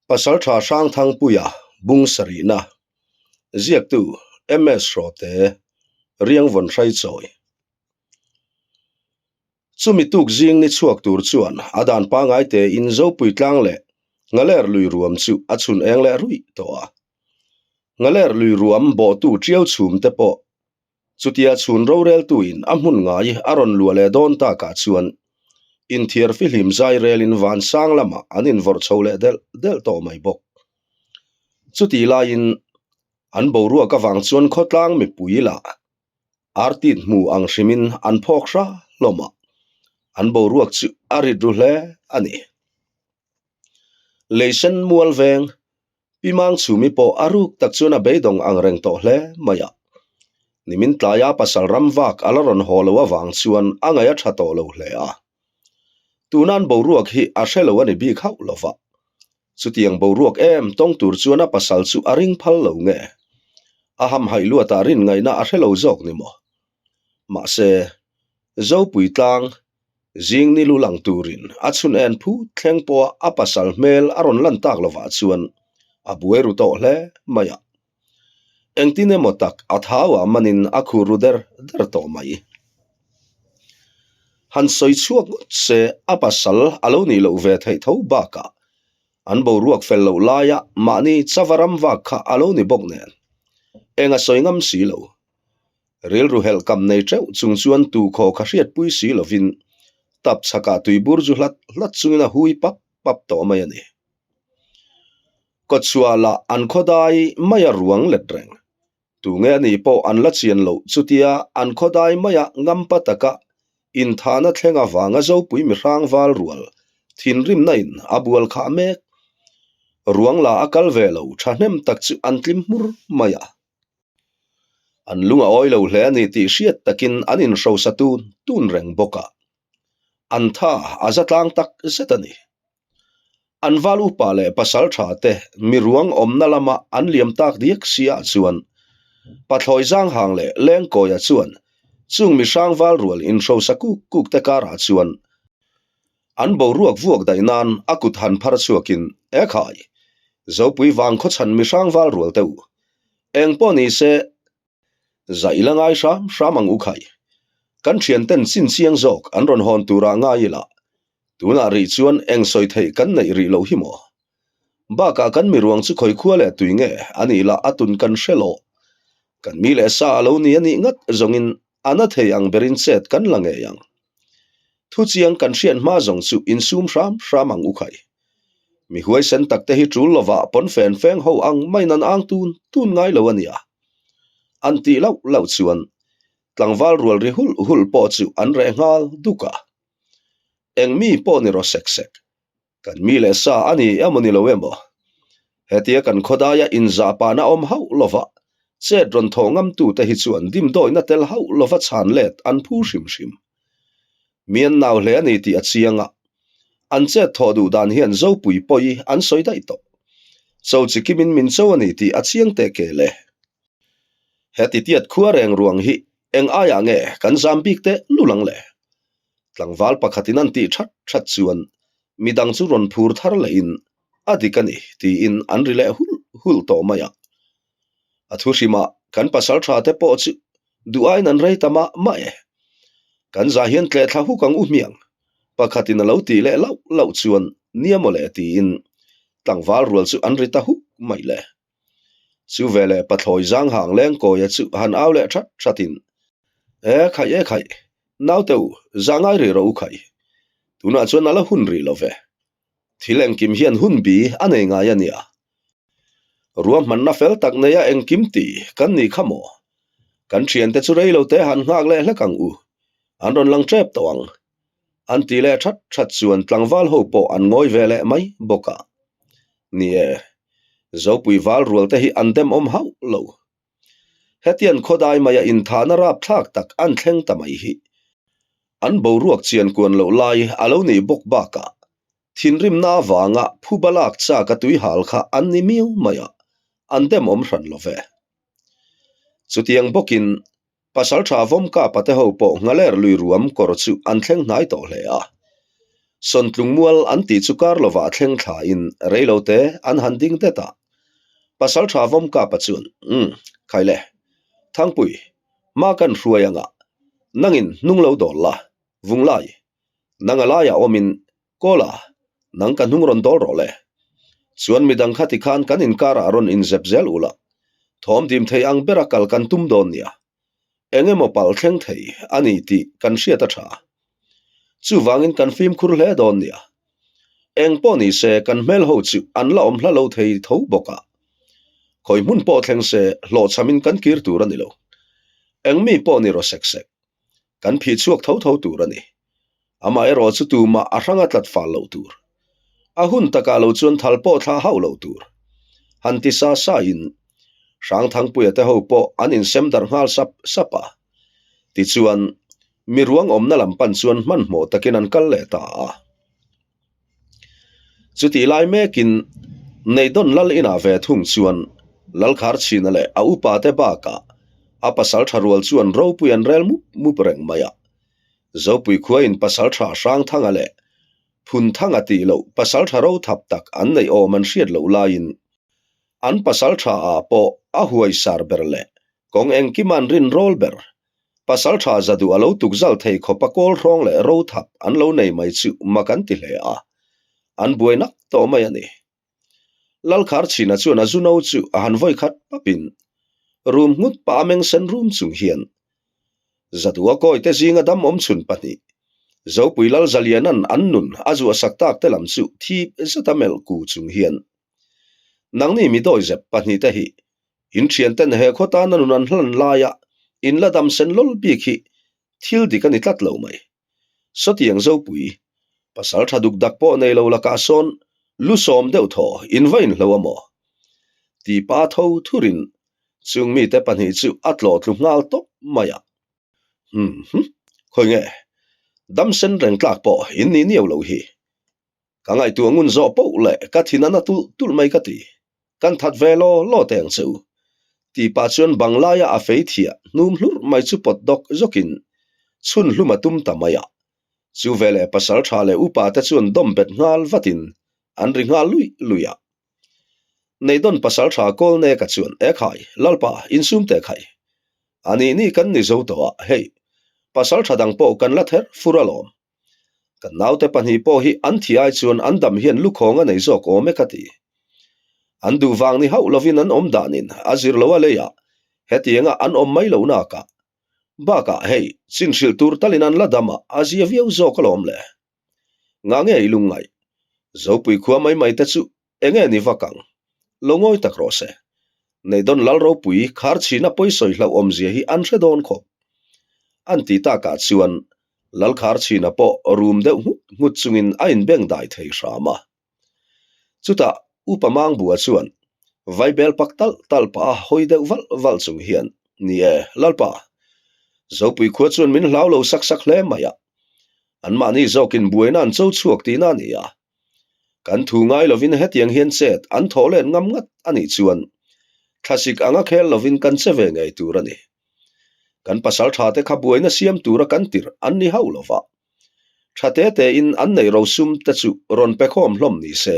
Pasaltha Hrangthangpuia bung sarihna ziaktu MS Hrawte Riangvawn Hraichawi Chumi tuk zing ni chhuak tur chuan a dan pangngai tein Zopui tlang leh Ngaler lui ruam chu a chhun eng leh ruih tawh a. Ngaler lui ruam bawhtu tiau chhum te pawh Chutia chhun roreltuin a hmun ngai a rawn luah leh dawn takah chuan inthiar fihlim zai relin vansang lamah an invawrh chho leh delh delh tawh mai bawk. Chutih laiin an boruak avang chuan khawtlang mipui lah artit hmu ang hrimin an phawk hra hlawm a, an boruak chu a rit ru hle a ni. Leisen mual veng Pi Mangchhumi pawh a ruk tak chuan a beidawng ang reng tawh hle mai a. Nimin tlaia pasal ram vak a la rawn haw lo avang chuan a ngaih a tha tawh lo hle a. Tunan boruak hi a hre lo a ni bik hauh lo va. Chutiang boruak em tawng tur chuan a pasal chu a ring phal lo nge? A hamhaih luatah rin ngaihna a hre lo zawk ni maw? Mahse, Zopui tlang Zing ni lu lang turin a chhun en phut thleng pawha a pasal hmel a rawn lan tak lovah chuan a buai ru tawh hle mai a. Engtin emaw tak a thauah manin a khur ru der der tawh mai. Han sawi chhuak ngawt se a pasal a lo nih loh ve theih tho bakah an boruak fel loh laia mahni chava ram vak kha a lo ni bawk nen eng a sawi ngam si lo. Rilru helh kam nei teuh chung chuan tu khaw kha hriatpui si lovin tap chhakah tuibur zu hlat hlat chungin a hui pap pap tawh mai a ni. Kawtchhuah lah an khawdai maia ruang let reng. Tunge a nih pawh an la chian loh chutia an khawdai maia ngampa taka inthahna thleng avanga Zopui mihrang val rual thinrimna in a bual khah mek. Ruang la a kal ve lo thahnem tak chu an tlim hmur mai a. An lung a awi lo hle a ni tih hriat takin an inhrosa tun tun reng bawk a. An tha a za tlang tak zet a ni. An val upa leh pasal tha te mi ruang awmna lama an liam tak diak si ah chuan Pathlawi Zanghang leh Lengkawia chuan chung mi hrang val rual inhrosa kuk kuk te karah chuan an boruak vuak daih nan a kut han phar chhuakin, Ekhai! Zopui vang khawchhan mi hrang val rual te u, Eng pawh ni se, zah i la ngai hram hram ang u khai. Kan thian ten chin chiang zawk an rawn hawn turah ngai ila, tunah rih chuan eng sawi theih kan neih rih loh hi maw? Bakah kan miruang chu khawi khua leh tui nge a nih lah a tun kan hre lo. Kan mi leh sa a lo ni a nih ngat zawngin a na thei ang berin chet kan la ngei ang. Thu chiang kan hriat hma zawng chu insum hram hram ang u khai. Mi huaisen tak te hi tul lovah pawn fen feng ho ang mai nan ang tun tun ngai lo a nia. An tih lauh lauh chuan tlangval rual ri hulh hulh pawh chu an reh nghal duk a. Eng mi pawh ni rawh sek sek. Kan mi leh sa a ni emaw ni lo emaw? Hetia kan khawdaia inzahpahna awm hauh lova chet rawn thawh ngamtute hi chuan dimdawihna tel hauh lova chhan let an phu hrim hrim. Mi an nau hle a ni tih a chiang a, an chet thawh duh dan hian Zopui pawi an sawi daih tawh. Cho chi kimin min cho a ni tih a chiang teh kel e. Heti tiat khua reng ruang hi eng aiah nge kan zam bik teh lul ang le? Tlangval pakhatin an tih that that chuan midang chu rawn phur thar lehin a dik a ni tiin an ri leh hulh hulh tawh mai a. A thu hrimah kan pasal tha te pawh chu duh aiin an rei ta mah mah e. Kan zah hian tleh thla huk ang u hmiang pakhatin a lo tih leh lauh lauh chuan nia maw le tiin tlangval rual chu an ri ta huk mai le. Chu veleh pathlawi zanghang lengkawia chu han au leh that thatin E khaih e khaih, naute u, zah ngai rih rawh u khaih. Tunah chuan a la hun rih lo ve. Thil engkim hian hun bi a nei ngai a nia. Ruahmanna fel tak neia engkim ti kan nih kha maw? Kan thiante chu rei lo te han nghak leh hlek ang u, an rawn lang tep tawh ang. An ti leh that that chuan tlangval ho pawh an ngawi ve leh mai bawk a. Ni e, Zopui val rual te hi an demawm hauh lo. Hetiang khawdai maia inthahna rapthlak tak an thleng ta mai hi an boruak chian kuan loh lai a lo nih bawk bakah thinrimna avanga phuba lak chak a tuihal kha an ni miau mai a, an demawm hran lo ve. Chutiang bawkin Pasaltha Vawmkapa te ho pawh Nghaler lui ruam kawr chu an thleng hnai tawh hle a. Sawntlung mual an tih chu kar lovah thleng thlain rei lo te an han ding det a. Pasaltha Vawmkapa chuan, Umm, khai le. Thangpui, hma kan hruai anga nangin hnung lo dawl la, Vunglai, nang a laiah awmin Kawla, nang ka hnung rawn dawl rawh le. Chuan midang kha tikhan kan inkarah rawn inzep zel ula, thawm dim thei ang bera kal kan tum dawn nia. Eng emaw palh thleng thei a ni tih kan hriat a tha. Chuvangin kan fimkhur hle dawn nia. Eng pawh ni se kan hmel ho chu an la awm hla lo thei tho bawk a. Khawi hmun pawh thleng se hlawhchhamin kan kir tur a ni lo. Eng mi pawh ni raw sek sek. Kan phih chhuak tho tho tur a ni. Amaherawh chu tumah a hrang a tlat fal loh tur. A hun takah lo chuan thal pawh thlah hauh loh tur. Han ti sa sa in Hrangthangpuia te ho pawh an insem darh nghal sap sap a. Tichuan, mi ruang awmna lam pan chuan hmanhmawh takin an kal leh ta a. Chutih lai mekin Neidon lal inah ve thung chuan Lalkharchhina leh a upate bakah a pasal tha rual chuan ropui an rel mup mup reng mai a. Zopui khuain pasal tha Hrangthanga leh Phunthanga tih loh pasal tha ro thap tak an neih awm an hriat loh laiin an pasal tha ah pawh a huaisar ber leh kawng engkima an rin rawl ber pasal tha za duh a lo tuk zal thei khawp a kawl hrawng leh ro thap an lo nei mai chu mak an ti hle a, an buai nak tawh mai a ni. Lalkharchhina chuan a zuno chu a han vawi khat papin rum nghut pah a meng sen rum chung hian Zadua kawite zinga dam awm chhun pahnih Zopui Lalzaliana'n an nun a zuahsak tak te lam chu thip zeta melh ku chung hian Nangni mi dawizep pahnih te hi in thianten he khaw tana nun an hlan laia in la dam sen lawl bik hi thil dik a ni tlat lo mai. Sawtiang Zopui, pasal tha duk dak pawh nei lo lakah sawn lu sawm deuh thaw in va inhlo a maw? Ti pa tho thurin chung mite pahnih chu a tlawh tlu nghal tawp mai a. Hum hum, khawi nge? Dam sen reng tlak pawh in nih niau lo hi. Ka ngaihtuah ngun zawh poh leh ka thin a na tulh tulh mai ka ti. Kan that ve law law teh ang che u. Tih pah chuan bang laia a fei thiah hnum hlurh mai chu pawt dawk zawkin chhun hlum a tum ta mai a. Chu veleh pasal tha leh upa te chuan dawm bet nghal vatin an ri nghal luih luih a. Neidawn pasal tha kawl neka chuan E khai, Lalpa, insum teh khai. A nih nih kan ni zo tawh a, hei, pasal tha dang pawh kan la ther fur alawm. Kan naute pahnih pawh hi an thi ai chuan an dam hian lukhawng a nei zawk awm e ka ti. An duh vang ni hauh lovin an awm danin a zir lo a leiah hetianga an awm mai lo nakah. Bakah hei, chin hrilh tur talin an la dam a, a zia viau zawk alawm le. Ngah nge i lungngaih? Zopui khua mai mai te chu Enge ni vak ang? Lo ngawi tak rawh se. Neidawn Lal ropui khar chhina pawisawi hlauh awmzia hi an hre dawn khawp. An ti takah chuan Lal khar chhina pawh rum deuh nghut nghut chungin a inbeng dai thei hram a. Chutah Upa Mangbua chuan vaibel pak talh talh pah a hawi deuh valh valh chung hian, Ni e, Lalpa, Zopui khua chuan min hlau lo sak sak hle mai a. Anmahni zawkin buaina an cho chhuak tihna a ni a. Kan thu ngai lovin hetiang hian chet an thawh let ngam ngat a nih chuan thlasik anga khel lovin kan che ve ngei tur a ni. Kan pasal tha te kha buaina siam tura kan tirh an ni hauh lova. Tha te tein an neih rosum te chu rawn pe khawm hlawm ni se,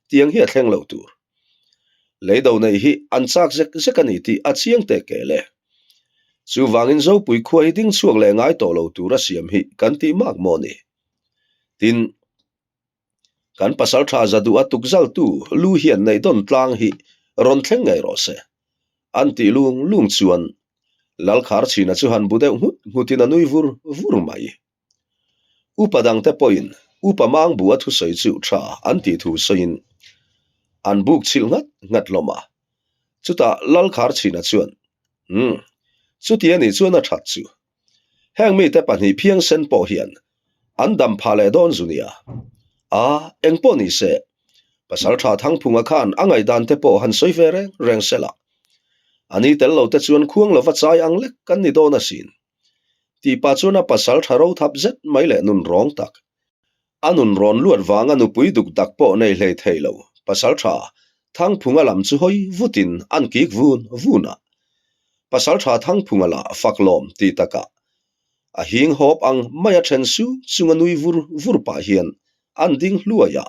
tiang hi a thleng lo tur. Leido neih hi an chak zek zek a ni tih a chiang teh kel e. Chuvangin Zopui khua hi ding chhuak leh ngai tawh lo tura siam hi kan tih mak maw ni? Tin, kan pasal tha za duh a tukzaltu lu hian neih dawn tlang hi rawn thleng ngei rawh se. An tih lung lung chuan Lalkhar chhina chu han bu deuh nghut nghutin a nui vur vur mai. Upa dangte pawhin Upa Mangbu a thusawi chu tha an tih thu sawiin an buk chhilh nghat nghat hlawm a. Chutah Lalkhar chhina chuan, Umm, chuti a nih chuan a that chu. Heng mite pahnih phiangsen pawh hian an dam phah leh dawn zu nia. A, eng pawh ni se, Pasal tha Thangphunga khan a ngaihdan te pawh han sawi ve reng reng se la. A ni tel lo te chuan khuang lova chai ang lek kan ni dawn asin. Tih pah chuan a pasal tha ro thap zet mai leh nun rawng tak. A nun rawn luat vanga nupui duk dak pawh nei hlei thei lo, pasal tha Thangphunga lam chu hawi vutin an kik vun vun a. Pasal tha Thangphunga lah fak lawm ti takah a hing hawp ang mai a then su chunga nui vur vur pah hian. an ding hluai a.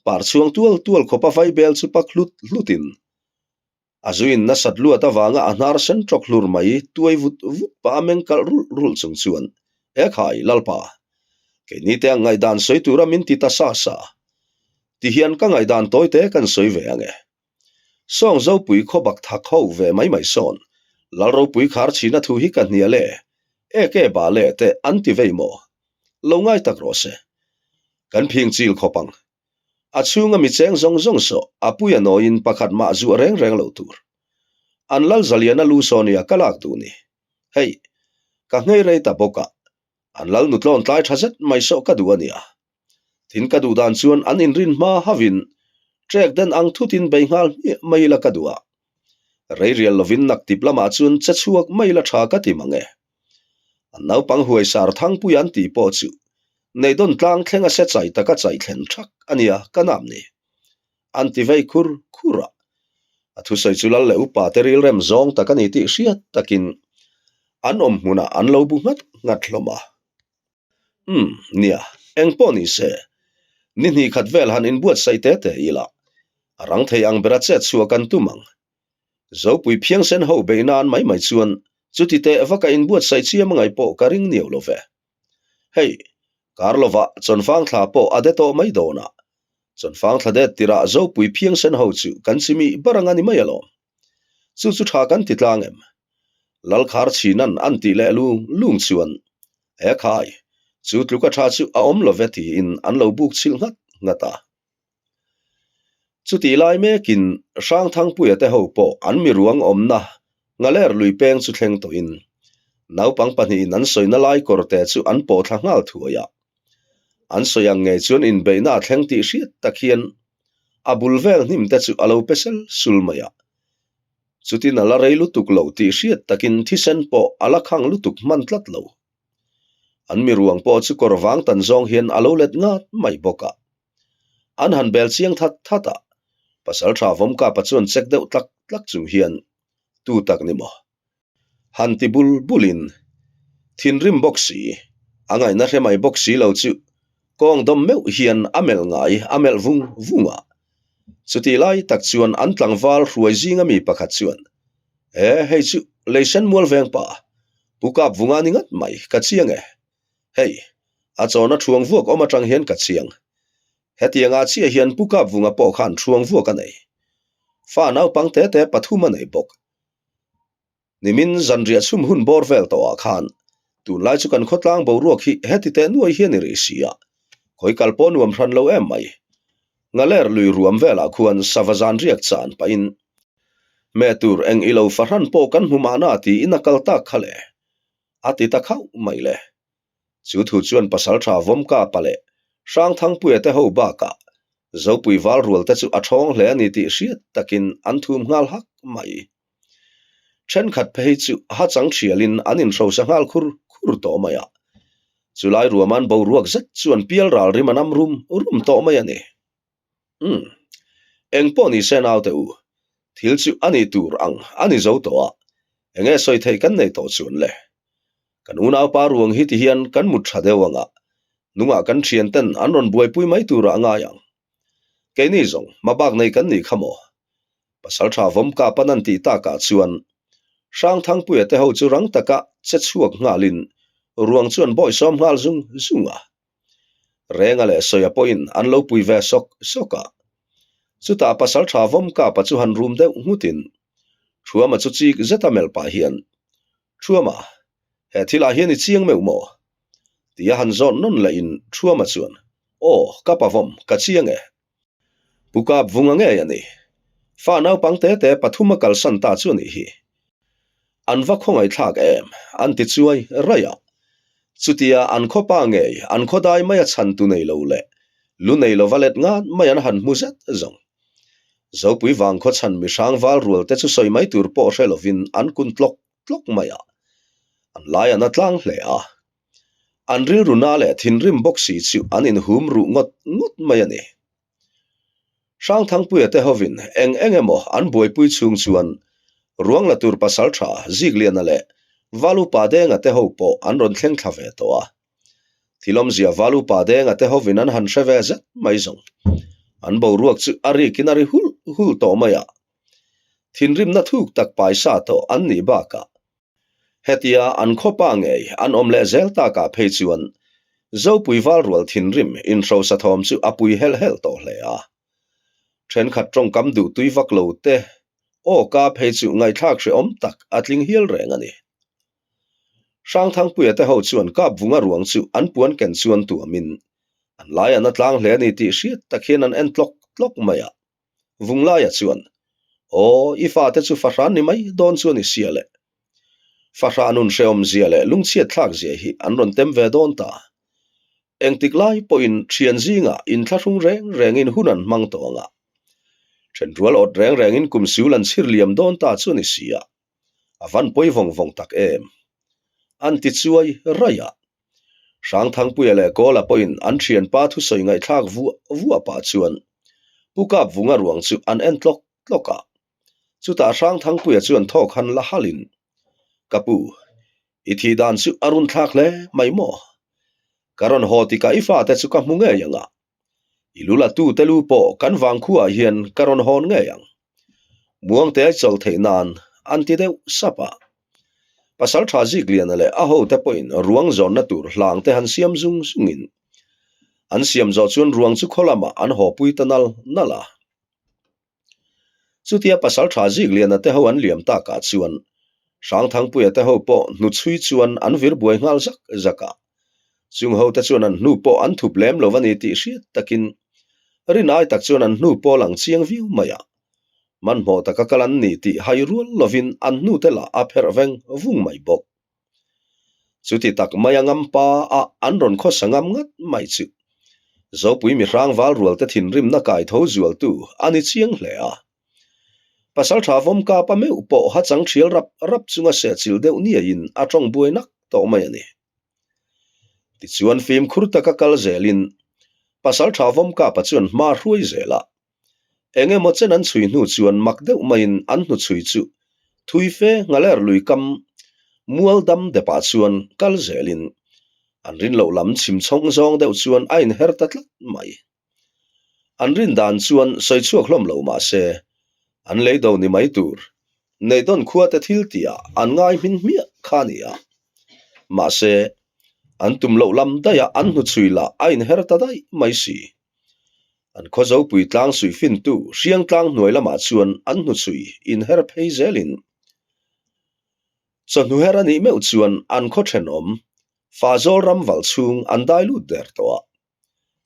Par chhuang tual tual khawpa vaibel chu pak hlut hlutin a zuin nasat luat avanga a hnar sen tawk hlur mai tuai vut vut pah a meng kalh rulh rulh chung chuan, Ekhai, Lalpa, keini te ang ngaihdan sawi tura min ti ta sa sa. Tihian ka ngaihdan tawi te kan sawi ve ange. Sawng Zopui khaw bak thak ho ve mai mai sawn, Lalropui khar chhina thu hi ka hnial e, eke bale te an ti vei maw? Lo ngai tak rawh se. Kan phing chil khawp ang. A chhunga mi cheng zawng zawng saw a pui a nawiin pakhat mah zuah reng reng lo tur. An lal zaliana lu saw nia ka lak duh ni. Hei, ka nghei rei ta bawk a, an lal nutlawn tlai tha zet mai saw ka duh a nia. Tin ka duh dan chuan an inrin hma hauhin trek den ang thutin bei nghal hmiah mai ila ka duh a. Rei rial lovin naktip lamah chuan che chhuak mai ila tha ka ti mang e. An naupang huaisar Thangpui an tih pawh chu Neidawn tlang thleng a se chai taka chai thlen thak a nia ka nam ni. An ti vei khur khur a. A thusawi chu lal leh upa te rilrem zawng tak a ni tih hriat takin an awm hmunah an lo bu nghat nghat hlawm a. Umm, nia, eng pawh ni se, ni hnih khat vel han inbuatsaih te te ila, a rang thei ang bera chet chhuah kan tum ang. Zopui phiangsen ho beih nan mai mai chuan chuti teh vaka inbuatsaih chiam a ngaih pawh ka ring niau lo ve. Hei, kar lovah Chawnfang thla pawh a de tawh mai dawn a, Chawnfang thla det tirah Zopui phiangsen ho chu kan chimih ber ang a ni mai alawm. Chu chu tha kan ti tlang em? Lalkhar chhinan an tih leh lung lung chuan, He khai, chu tluka tha chu a awm lo ve tiin an lo buk chhilh nghat nghat a. Chutih lai mekin Hrangthangpuia te ho pawh an mi ruang awmna Nghaler lui peng chu thleng tawhin naupang pahnihin an sawina lai kawrte chu an pawh thla nghal thuai a. An sawi ang ngei chuan inbeihna a thleng tih hriat tak hian a bul vel hnim te chu a lo pe sel sul mai a. Chutin a la rei lutuk lo tih hriat takin thisen pawh a la khang lutuk hman tlat lo. An mi ruang pawh chu kawr vang tan zawng hian a lo let ngat mai bawk a. An han bel chiang that that a, pasal tha Vawmkapa chuan check deuh tlak tlak chung hian, Tu tak ni maw? Han ti bul bulin, thinrim bawk si, a ngaihna hre mai bawk si lo chu kawng dawm meuh hian a melh ngai a melh vung vung a. Chutih lai tak chuan an tlangval hruai zinga mi pakhat chuan, E, hei chu Leisen mual veng pa, Pu Kapvunga ni ngat mai, ka chiang e. Hei, a chawna thuang vuak awm atang hian ka chiang. Hetiangah chiah hian Pu Kapvunga pawh khan thuang vuak a nei. Fa naupang te te pathum a nei bawk. Nimin zanriah chhum hun bawr vel tawhah khan tunlai chu kan khawtlang boruak hi heti teh nuai hian i rih si a, khawi kal pawh nuam hran lo em mai. Ngaler lui ruam velah khuan sava zanriak chan pahin hmeh tur eng ilo fahran pawh kan hmu mahna tiin a kal tak kha le. A ti ta khauh mai le. Chu thu chuan Pasalṭha Vawmkapa leh Hrangthangpuia te ho bakah Zopui val rual te chu a ṭhawng hle a ni tih hriat takin an thum nghal hak mai. Ṭhenkhat phei chu hachang ṭhialin an inhrosa nghal khur khur tawh mai a. Chulai ruaman boruak zet chuan pial ral rim a nam rum rum tawh mai a ni. Umm. Eng pawh ni se naute u, thil chu a ni tur ang a ni zo tawh a, enge sawi theih kan nei tawh chuan le. Kan unaupa ruang hi ti hian kan mut tha deuh ang a, nungah kan thian ten an rawn buaipui mai turah a ngai ang. Keini zawng hmabak nei kan nih kha maw? Pasaltha Vawmkapan an tih takah chuan Hrangthangpuia te ho chu rang taka che chhuak nghalin ruang chu an bawihsawm nghal zung zung a. Renga leh Sawia pawhin an lo pui ve sawk sawk a. Chutah Pasaltha Vawmkapa chu han rum deuh nghutin Thuama chu chik zeta melh pah hian, Thuama, he thilah hian i chiang meuh maw? Tia han zawt nawn lehin Thuama chuan, Aw, ka pa Vawm, ka chiang e. Pu Kap vunga ngei a ni. Fa naupang te te pathum a kalsan ta chu a nih hi. An va khawngaihthlak em? An ti chuai raih a. Chutia an khaw pa ngei, an khaw dai mai a chhan tu nei lo leh lu nei lova let ngat mai an han hmu zet zawng. Zopui vang khaw chhan mihrang val rual te chu sawi mai tur pawh hre lovin an kun tlawk tlawk mai a. An lai an a tlang hle a. An rilru na leh thinrim bawk si chu an inhum ruh ngawt ngawt mai a ni. Hrangthangpuia te hovin eng eng emaw an buaipui chhung chuan ruang la tur pasal tha Zikliana leh Valupa Denga te ho pawh an rawn thleng thla ve tawh a. Thil awmzia val upa denga te hovin an han hre ve zet mai zawng. An boruak chu a rikin a ri hulh hulh tawh mai a. Thinrimna thuk tak paisa tawh an nih bakah hetia an khawpa ngei an awm leh zel takah phei chuan Zopui val rual thinrim inhrosa thawm chu a pui helh helh tawh hle a. Thenkhat tawngkam duh tui vak lo te aw ka phei chu ngaihthlak hrehawm tak a tling hial reng a ni. Hrangthangpuia te ho chuan kap vunga ruang chu an puan ken chuan tuamin an lai an a tlang hle a ni tih hriat tak hian an en tlawk tlawk mai a. Vunglaia chuan, Aw, i fate chu fahran ni mai dawn chu a ni sia le. Fahra nun hrehawm zia leh lungchhiat thlak zia hi an rawn tem ve dawn ta. Engtik lai pawhin thian zingah inthlahrung reng rengin hun an hmang tawh ang a. Thenrual awt reng rengin kum siul an chhir liam dawn ta chu a ni sia. A van pawi vawng vawng tak em? An ti chuai raih a. Hrangthangpuia leh Kawla pawhin an thianpa thusawi ngaihthlak vuah vuah pah chuan Pu Kapvunga ruang chu an en tlawk tlawk a. Chutah Hrangthangpuia chuan thawk han la halhin, Ka pu, i thih dan chu a run thlak hle mai maw? Ka rawn haw tikah i fate chu ka hmu ngei ang a. I lu la tu te lu pawh kan vangkhuaah hian ka rawn hawn ngei ang. Muangte a chawlh theih nan an ti deuh sap a. Pasaltha Zikliana leh a hote pawhin ruang zawnna tur hlang te han siam zung zungin an siam zawh chuan ruang chu khaw lamah an haw pui ta nal nal a. Chutia Pasaltha Zikliana te ho an liam takah chuan Hrangthangpuia te ho pawh hnuchhui chuan an vir buai nghal zak zak a. Chung ho te chuan an hnu pawh an thup lem lo a ni tih hriat takin rinai tak chuan an hnu pawh lang chiang viau mai a. Hmanhmawh taka kal an ni tih hai rual lovin an hnu te lah a pherh veng vung mai bawk. Chuti tak mai a ngam pa a an rawn khawsa ngam ngat mai chu Zopui mihrang val rual te thinrimna kai tho zualtu a ni chiang hle a. Pasaltha vawmkap a meuh pawh ha chang thial rap rap chunga sehchilh deuh niaiin a tawng buai nak tawh mai a ni. Tichuan fimkhur taka kal zelin Pasaltha vawmkapa chuan hma hruai zel a. Eng emaw chen an chhui hnu chuan mak deuh maiin an hnuchhui chu thui fe nghaler lui kam mual dam depah chuan kal zelin an rin loh lam chhim chhawng zawng deuh chuan a inher ta tlat mai. An rin dan chuan sawi chhuak hlawm lo mah se, an lei do ni mai tur Neihdawn khua te thil tihah an ngai hmin hmiah kha a ni a. Mahse, an tum loh lam daihah an hnuchhui lah a inher ta daih mai si. An khaw zopui tlang suih fintu hriang tlang hnuai lamah chuan an hnuchhui inher phei zelin chawhnu her a nih meuh chuan an khaw thenawm Fazawl ram valh chhung an dai lut der tawh a.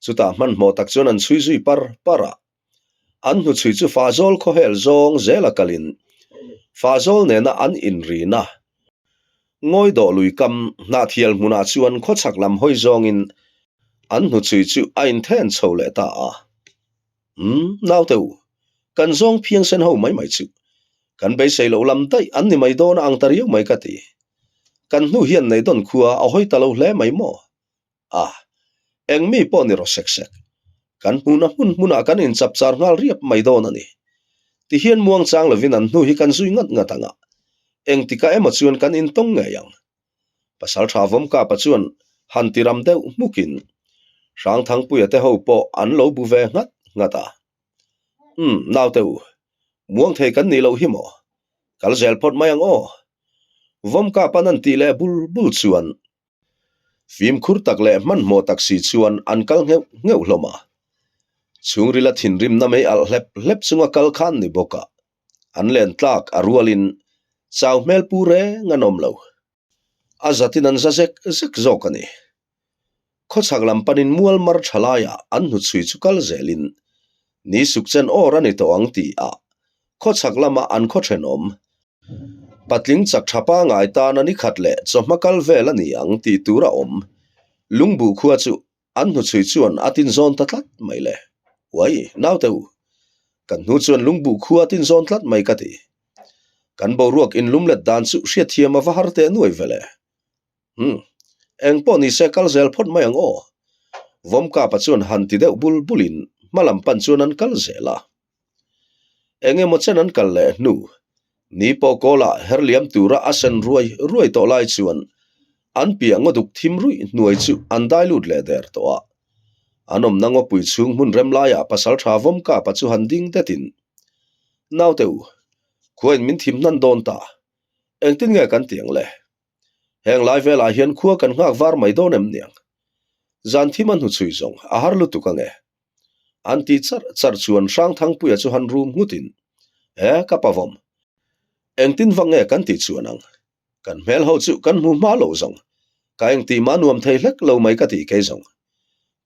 Chutah hmanhmawh tak chuan an chhui zui par par a. An hnuchhui chu Fazawl khawhel zawng zela kalin Fazawl nena an inrina Ngawi dawh lui kam hnahthial hmunah chuan khawchhak lam hawi zawngin an hnuchhui chu a inthen chho leh ta a. Umm, naute u, kan zawng phiang sen ho mai mai chu. Kan beisei loh lam daih an ni mai dawn a ang ta riau mai ka ti. Kan hnu hian nei dawn khua a hawi ta lo hle mai maw? A, eng mi pawh ni rawh sek sek. Kan hmuhna hmun hmunah kan inchapchar nghal riap mai dawn a ni. Tihian muangchang lovin an hnu hi kan zui ngat ngat ang a, engtikah emaw chuan kan intawng ngei ang. Pasaltha Vawmkapa chuan han ti ram deuh hmukin Hrangthangpuia te ho pawh an lo bu ve nghat nghat a. Umm, naute u, muang thei kan nih loh hi maw? Kal zel phawt mai ang aw. Vawmkapa'n an tih leh bul bul chuan Fimkhur tak leh hmanhmawh tak si chuan an kal ngheuh ngheuh hlawm a. Chhungrila thinrimna mei alh hlep hlep chunga kal khan ni bawk a, an len tlak a rualin chau hmel pu reng an awm lo. A zatin an za zek zek zawk a ni. Khawchhak lam panin mual mar tha laiah an hnuchhui chu kal zelin ni suk chen awr a ni tawh ang tih ah khawchhak lama an khaw thenawm Patling chak tha pangai tana ni khat leh chawhma kal vel a ni ang tih tur a awm. Lungbuh khua chu an hnuchhui chuan a tinzawn ta tlat mai le. Uai, naute u, kan hnu chuan lungbuh khua a tinzawn tlat mai ka ti. Kan boruak inlumlet dan chu hriatthiam a va har teh nuai ve le. Umm, eng pawh ni se kal zel phawt mai ang aw. Vawmkapa chuan han ti deuh bul bulin hma lam pan chuan an kal zel a. Eng emaw chen an kal leh hnu, ni pawh kawlah her liam tura a sen ruai ruai tawh lai chuan. An piah ngaw duk thim ruih hnuai chu an dai lut leh der tawh a. An awmna ngawpui chhung hmun rem laiah pasaltha Vawmkapa chu han ding detin, Naute u, khuain min thim hnan dawn ta. Engtin nge kan ti ang le? Heng lai velah hian khua kan nghak var mai dawn em niang? Zan thim a hnuchhui zawng a har lutuk ange. An ti charh charh chuan Hrangthangpuia chu han rum nghutin, E, ka pavawm. Engtin vak nge kan tih chuan ang? Kan hmel ho chu kan hmu hma lo zawng. Ka engtih mah nuam thei hlek lo mai ka tih kei zawng.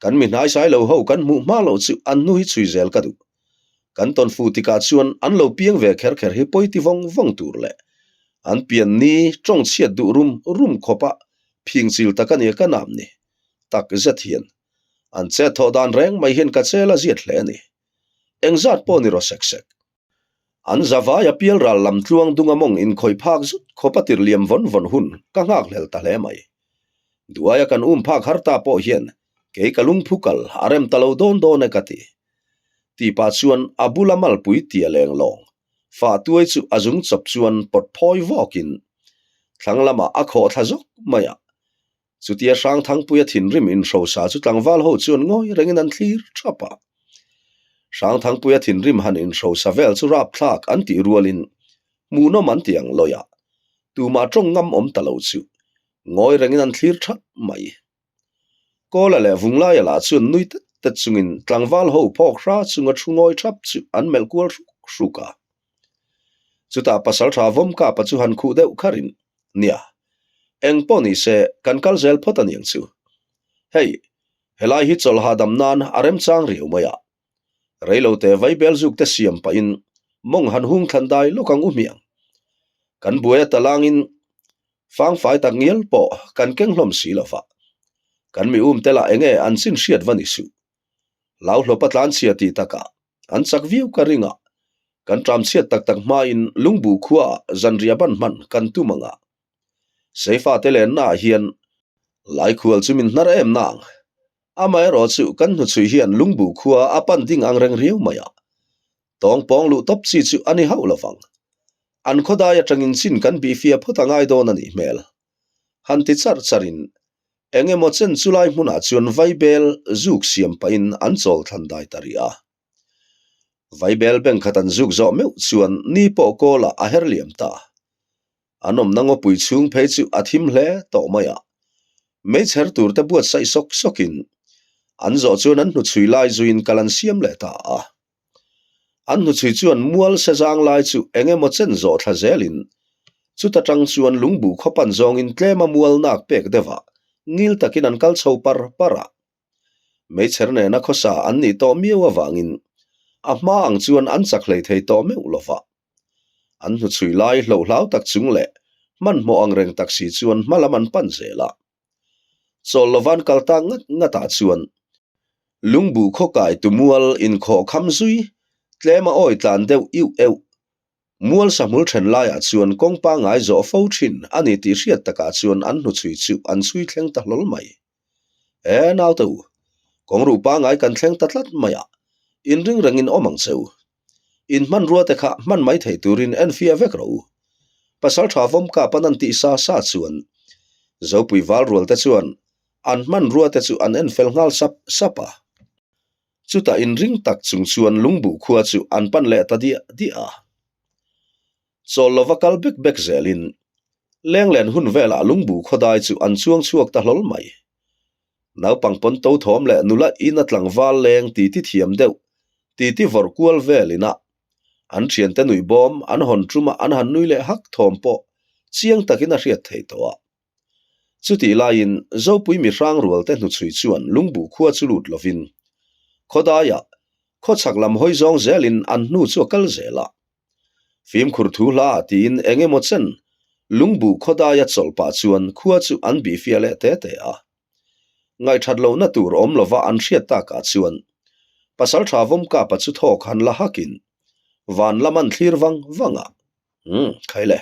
Kan mi hnaisai lo ho kan hmuh hma loh chu an hnu hi chhui zel ka duh. Kan tawn fuh tikah chuan an lo piang ve kher kher hi pawi ti vawng vawng tur leh an pian ni tawng chhiat duh rum rum khawpa phing chil tak a nia ka nam ni. Tak zet hian an chet thawh dan reng mai hian ka chel a ziat hle a ni. Engzat pawh ni rawh sek sek. An zavai a pial ral lam tluang dunga mawng inkhawih phak zut khawp a tir liam vawn vawn hun ka nghak hlel ta hle mai. Duaia kan um phak har ta pawh hian kei ka lungphu kal a rem ta lo dawn dawn e ka ti. Tih pah chuan a bula malpui tia leng lawng fah tuai chu a zung chawp chuan pawt phawi vawkin thlang lamah a khawh thla zawk mai a. Chutia Hrangthangpuia thinrim inhrosa chu tlangval ho chuan ngawi rengin an thlir thap a. Hrangthangpuia thinrim han inhrosa vel chu rapthlak an tih rualin hmuhnawm an ti ang lawi a, tumah tawng ngam awm ta lo chu ngawi rengin an thlir thap mai. Kawla leh Vunglaia lah chuan nui tet tet chungin tlangval ho phawk hra chunga thu ngawi thap chu an melh kual hruk hruk a. Chutah pasaltha Vawmkapa chu han khuh deuh kharin, Nia, eng pawh ni se kan kal zel phawt a niang chu. Hei, helai hi chawlh hahdam nan a remchang riau mai a. Reilote vaibel zuk te siam pahin mawng han hung thlan dai lawk ang u hmiang. Kan buai a talangin fangfai tak ngial pawh kan keng hlawm si lo va. Kan mi um te lah enge an chin hriat va ni suh. Hlauhlawpa tlanchhia tih takah An chak viau ka ring a, kan ṭam chhiat tak tak hmain lungbu khuaah zanriah ban hman kan tum ang a. Seifa te lennaah hian laikhual chu min hnar em nang. Amaherawh chu kan hnuchhui hian lungbu khua a pan ding ang reng riau mai a. Tawng pawng luh tawp chi chu a ni hauh lo vang. An khawdai atangin chin kan bihfia phawt a ngai dawn a nih hmel. Han ti char charin Eng emaw chen chu lai hmunah chuan vaibel zuk siam pahin an chawl thlan dai ta rih a. Vaibel bank khat an zuk zawh meuh chuan ni pawh kawlah a her liam ta. An awmna ngawpui chhung phei chu a thim hle tawh mai a. Meichher tur te buatsaih sawk sawkin an zawh chuan an hnuchhui lai zuiin kal an siam leh ta a. An hnuchhui chuan mual se zang lai chu eng emaw chen zawh thla zelin chuta tang chuan lungbu khaw pan zawngin tlema mual nak pek deuhah ngil takin an kal chho par par a. Meichher nena khawsa an nih tawh miau avangin a hma ang chuan an chak hlei thei tawh meuh lova. An hnuchhui lai hlohhlau tak chung leh hmanhmawh ang reng tak si chuan hma lam an pan zel a. Chawl lovan kal ta ngat ngatah chuan lungbu khawkai tu mual inkhawh kham zui tlema awi tlan deuh iuh euh. Mual sahmul then laiah chuan kawng pangngai zawh fo thin a ni tih hriat takah chuan an hnuchhui chu an chhui thleng ta hlawl mai. E naute u, kawng ruh pangngai kan thleng ta tlat mai a, inring rengin awm ang che u. In hmanrua te kha hman mai thei turin enfiah vek rawh u. Pasal tha vawm kap an an tih sa sa chuan Zopui val rual te chuan an hmanrua te chu an enfel nghal sap sap a. Chutah inring tak chung chuan lungbuh khua chu an pan leh ta diah diah a. Chawl lova kal bek bek zelin lenglen hun velah lungbuh khawdai chu an chuang chhuak ta hlawl mai. Naupang pawn to thawm leh nula ina tlangval leng titi thiam deuh, titi vawrh kual vel ina an thiante nuih bawm an hawn tuma an han nui leh hak thawm pawh chiang takin a hriat thei tawh a. Chutih laiin Zopui mi hrang rualte hnuchhui chuan lungbuh khua chu lut lovin khawdaiah khawchhak lam hawi zawng zelin an hnu chu a kal zel a. Fimkhur thu hla ah tiin eng emaw chen lungbuh khawdaia chawlh pah chuan khua chu an bihfiah leh te te a. Ngaihthat lohna tur awm lova an hriat takah chuan Pasaltha Vawmkapa chu thawk han la hakin van lam an thlir vang vang a. Umm, khai le.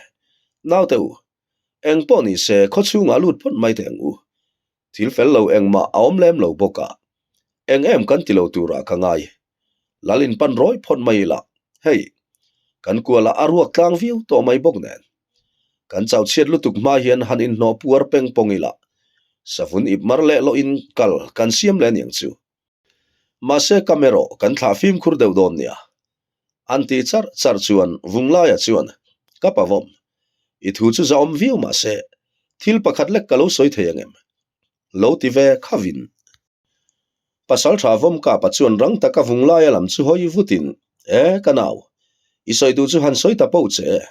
Naute u, eng pawh ni se khaw chhungah lut phawt mai teh ang u. Thil fel lo engmah a awm lem lo bawk a, eng em kan ti lo turah ka ngai. Lal in pan rawi phawt mai ila, hei, kan kualah a ruak tlang viau tawh mai bawk nen. Kan chau chhiat lutuk hma hian han inhnawh puar peng pawng ila, savun ip mar leh lawhin kal kan siam leh aniang chu. Mahse kam erawh kan thlah fimkhur deuh dawn nia. An tih charh charh chuan Vunglaia chuan, Ka pavawm, i thu chu zahawm viau mahse thil pakhat lek ka lo sawi thei angem? Lo ti ve khavin. Pasaltha Vawmkapa chuan rang taka Vunglaia lam chu hawi vutin, E, ka nau, i sawi duh chu han sawi ta poh che e.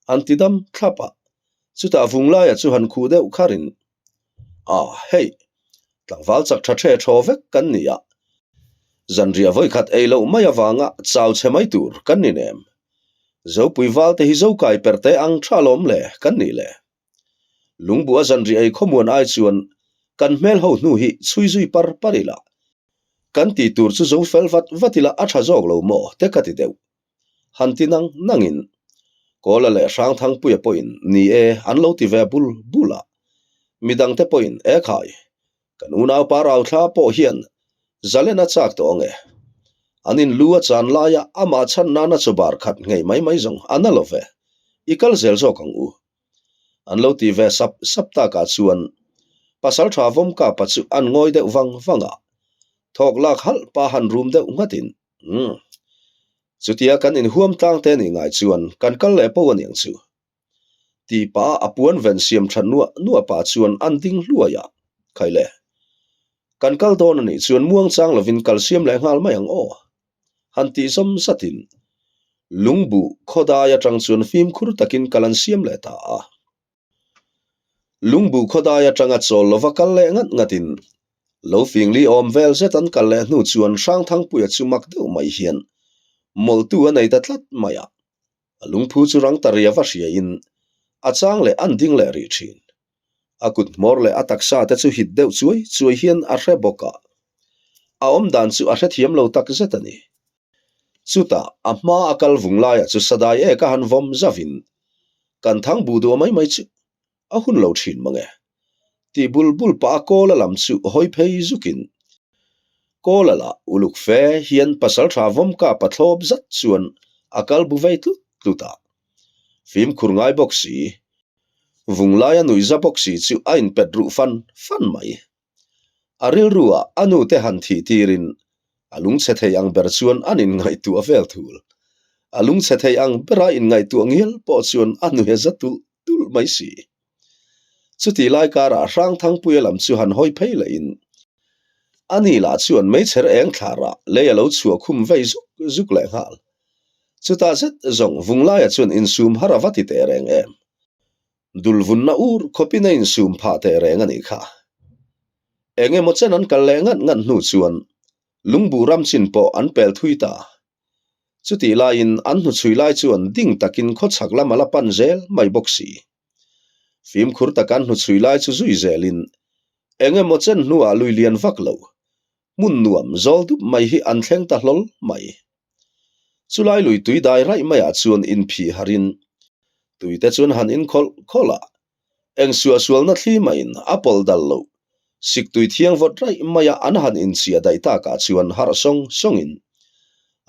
An ti dam thlap a. Chutah Vunglaia chu han khuh deuh kharin, A, hei, tlangval chak tha the thaw vek kan ni a, zanriah vawikhat ei loh mai avanga chau chhe mai tur kan ni nem. Zopui valte hi zokai perhte ang tha lawm le kan nih le. Lungbu a zanriah ei khawmuan ai chuan kan hmel ho hnu hi chhui zui par par ila, kan tih tur chu zo fel vat vat ila a tha zawk lo maw te ka ti deuh. Han ti nang nangin Kawla leh Hrangthangpuia pawhin ni e an lo ti ve bul bul a, midangte pawhin e khai, kan unaupa Rauthla pawh hian zalen a chak tawh ang e. An in lu a chan laia amah chhan nana chawbar khat nghei mai mai zawng a na lo ve, i kal zel zawk ang u. An lo ti ve sap sap takah chuan Pasaltha Vawmkapa chu an ngawi deuh vang vang a, thawk lak halh pa han rum deuh nghatin Umm. Chutia kan inhuam tlang te nih ngai chuan kan kal leh poh aniang chu. Tih pah a puan ven siam tha nuah nuah pah chuan an ding hluai a, Khai le. Kan kal dawn anih chuan muang chang lovin kal siam leh nghal mai ang aw. Han tih zawm zatin lungbuh khawdai atang chuan fimkhur takin kal an siam leh ta a. Lungbu khawdai atanga chawl lova kal leh ngat ngatin lo fingli awm vel zet an kal leh hnu chuan Hrangthangpuia chu mak deuh mai hian mawlhtu a nei ta tlat mai a, a lungphu chu rang ta ria va hriain a chang leh an ding leh rih thin. A kut hmawr leh a taksa te chu hit deuh chuai chuai hian a hre bawk a, a awmdan chu a hrethiam lo tak zet a ni. Chutah a hma a kal vung laiah chu sadai ek a han vawm zavin kan thang buh duah mai mai chu a hun lo thin mang e. Tih bul bul pah a Kawla lam chu hawi phei zukin Kawla lah uluk fe hian pasaltha vawmka pathlawp zat chuan a kal bu vei tlut tlut a. Fimkhur ngai bawk si, vung laia nuihza bawk si chu a inpet ruh fan fan mai. A rilruah a nute han thih tirin a lungchhe thei ang ber chuan an inngaihtuah vel thul. A lungchhe thei ang bera inngaihtuah ngial pawh chuan a nuhe za tulh tulh mai si. Chutih lai karah Hrangthangpuia lam chu han hawi phei lehin ani lah chuan meichher eng thlarah lei a lo chhuah khum vei zuk zuk leh nghal. Chutah zet zawng Vunglaia chuan insum har a va ti teh reng em. Dulvunna ur khawpin a insum phah teh reng a nih kha. Eng emaw chen an kal leh ngat ngat hnu chuan lungbuh ram chin pawh an pel thui ta. Chutih laiin an hnuchhui lai chuan ding takin khawchhak lam a la pan zel mai bawk si. Fimkhur taka an hnuchhui lai chu zui zelin eng emaw chen hnuah lui lian vak lo, hmun nuam zawl dup mai hi an thleng ta hlawl mai. Chulai lui tui dai raih maiah chuan inphih harin tuite chuan han inkhawlh khawlh a, eng suahsualna thli maiin a pawlh dal loh. Sik tui thiang vawt raih maia an han inchhiah daih takah chuan harh sawng sawngin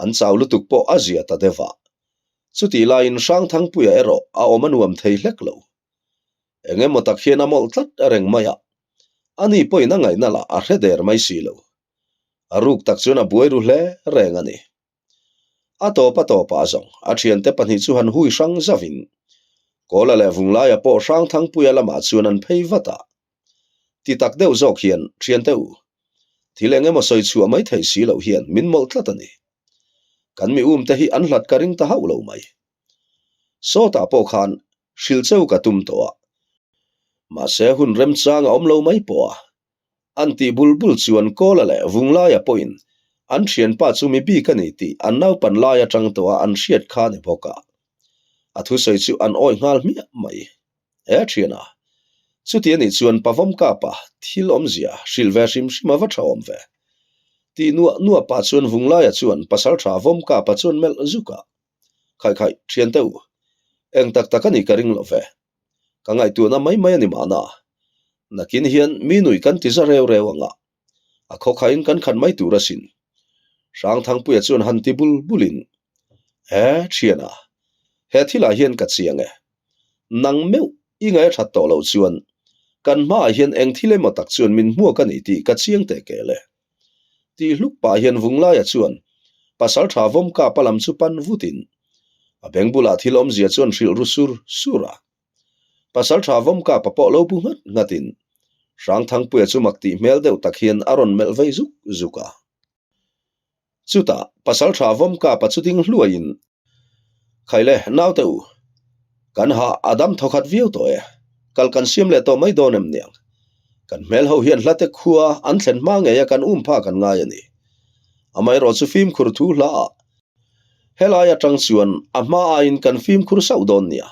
an chau lutuk pawh a zia ta deuh a. Chutih laiin Hrangthangpuia erawh a awm a nuam thei hlek lo. Eng emaw tak hian a mawlh tlat reng mai a, ani pawhin a ngaihna lah a hre der mai si lo. A ruk tak chuan a buai ru hle reng a ni. A tawp a tawpah zawng a thiante pahnih chu han hui hrang zavin Kawla leh Vunglaia pawh Hrangthangpuia lamah chuan an phei vat a. Ti tak deuh zawk hian thiante u, thil eng emaw sawi chhuah mai thei si loh hian min mawlh tlat a ni. Kan mi um te hi an hlat ka ring ta hauh lo mai. Sawtah pawh khan hrilh cheu ka tum tawh a, mahse hun remchang a awm lo mai pawh a, An tih bul bul chuan Kawla leh Vunglaia pawhin an thianpa chu mi bik a ni tih an naupan lai atang tawh a an hriat kha a ni bawk a. A thusawi chu an awih nghal hmiah mai. He thiana, chuti a nih chuan Pavawmkapa thil awmzia hrilh ve hrim hrim a va tha awm ve. Tih nuah nuah pah chuan Vunglaia chuan Pasaltha Vawmkapa chuan melh zuk a, Khai khai, thiante u, eng tak tak a nih ka ring lo ve. Ka ngaihtuahna mai mai a ni mahna. Nakin hian mi nui kan ti za reu reu ang a, a khawkhaiin kan khat mai tur asin. Hrangthangpuia chuan han ti bul bulin, E, thiana, he thilah hian ka chiang e. Nang meuh i ngaih a that tawh loh chuan kan hmaah hian eng thil emaw tak chuan min hmuak a ni tih ka chiang teh kel e. Tih hluk pah hian Vunglaia chuan Pasaltha Vawmkapa lam chu pan vutin a beng bulah thil awmzia chuan hrilh ru sur sur a. Pasaltha Vawmkapa pawh lo bu nghat nghatin Hrangthangpuia chu mak tih hmel deuh tak hian a rawn melh vei zuk zuk a. Chutah Pasaltha Vawmkapa chu ding hluaiin, Khaile, naute u, kan hah a dam thawkhat viau tawh e, kal kan siam leh tawh mai dawn em niang? Kan hmel ho hian hlate khua an thlen hma ngei a kan um phak an ngai a ni. Amaherawh chu fimkhur thu hla ah helai atang chuan a hma aiin kan fimkhur sauh dawn nia.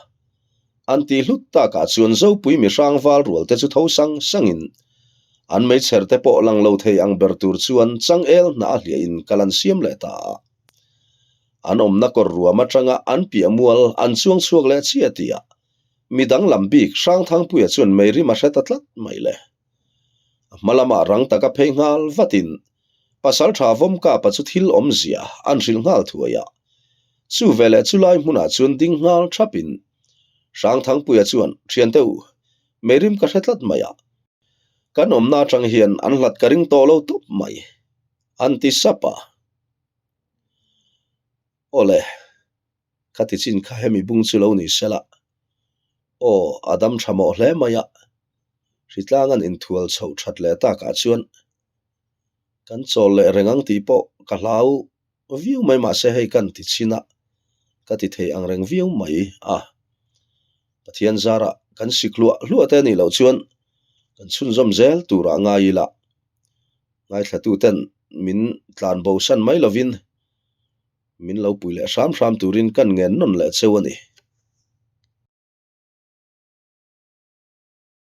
An tih hlut takah chuan Zopui mihrang val rual te chu tho sang sangin an meichher te pawh lang lo thei ang ber tur chuan changel hnah a hliahin kal an siam leh ta a. An awmna kawr ruam atanga an piah mual an chuang chhuak leh chiah tihah mi danglam bik Hrangthangpuia chuan meirim a hre ta tlat mai le. A hma lamah rang taka phei nghal vatin Pasaltha Vawmkapa chu thil awmzia an hrilh nghal thuai a. Chu veleh chu lai hmunah chuan ding nghal thapin Hrangthangpuia chuan, Thiante u, meirim ka hre tlat mai a. Kan awmna atang hian an hlat ka ring tawh lo tawp mai, an ti sap a. Awle, ka ti chin kha hemi bung chu lo ni sela. Aw, a dam tha mawh hle mai a. Hritlang an inthual chhoh that leh takah chuan kan chawl leh reng ang tih pawh ka hlau viau mai mahse hei kan ti chhin a, ka ti thei ang reng viau mai a. Pathian zarah kan sik hluah hluah te anih loh chuan kan chhunzawm zel turah ngai ila ngaithlatuten min tlan bo san mai lovin min lo pui leh hram hram turin kan ngen nawn leh cheu a ni.